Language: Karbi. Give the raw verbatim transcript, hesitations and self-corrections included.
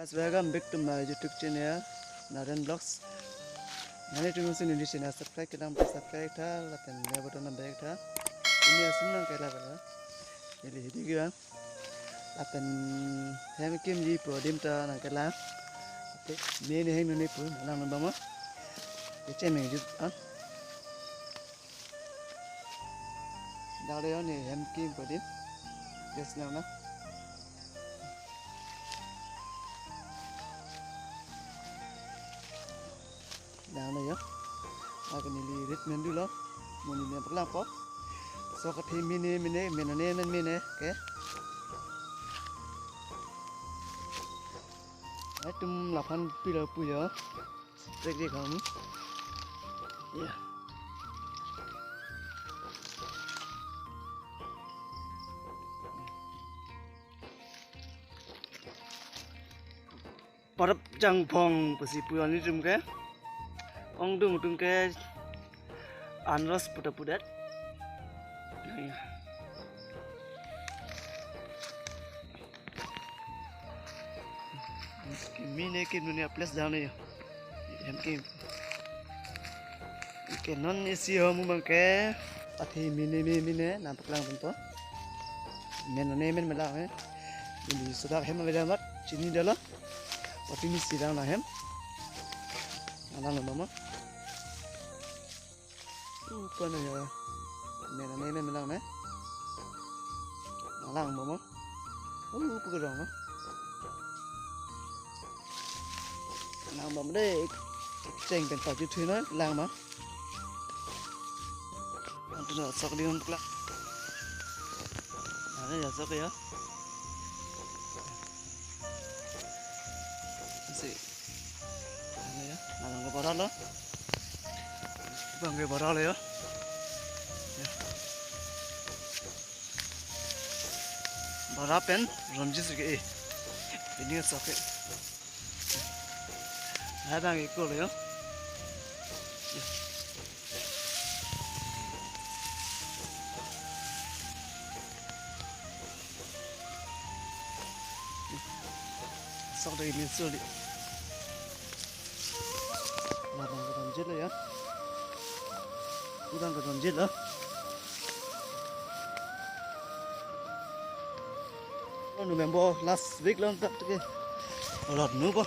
Guys, welcome back to my YouTube channel, Naren Vlogs. Nangtum si neli channel subscribe kelang, subscribe tha, lapen bell button nang bek tha. Pini ason nangkelang kala. Neli hidi kelang. Lapen hem kimji pu adim ta nangkelang. Te mene heng nune pu nanglang bang ma. Te chemeng jut an. Dang le yo, ne hem kim pu adim. Yes, nang na. Dang le yo. Ako neli rit men dolo. Mo neli men paklangpo. So, kathe mene, mene, mene, mene, mene, mene. Okay. Atum laphan pilo pu yo. Trek di kamu. Ya. Parap jangphong pusi pu yo nelitum ke. Ongdung tum ke anros puta pudet. Ya. Mene kim nune a-place dang le yo. Hem kim. Ke non isi ho mu bang ke. Pathe mene me mene nangpaklang ponpo. Men ne men melang eh. Neli sodak hem avelang amat chini dolo. Pathe misi dang na hem. Alang lo mama. Upa na ya. Men ne men melang ne. Alang mama. Upa ke dang na. Lang mama de. Cheng pen ta juthui na lang ma. Antu na sok di hon pla. Ada ya sok ya. Si. Ano ya? Alang ke bora lo. Bang ke bora lo ya. Ya. Bora pen ronji si ke eh. Ini sok ke. Hai bang iklo lo ya. Ya. Sok dari minsul di. Labang ke ronjit lo ya. Labang ke ronjit lo. Oh, November last week lo tak ke. Olot nu po.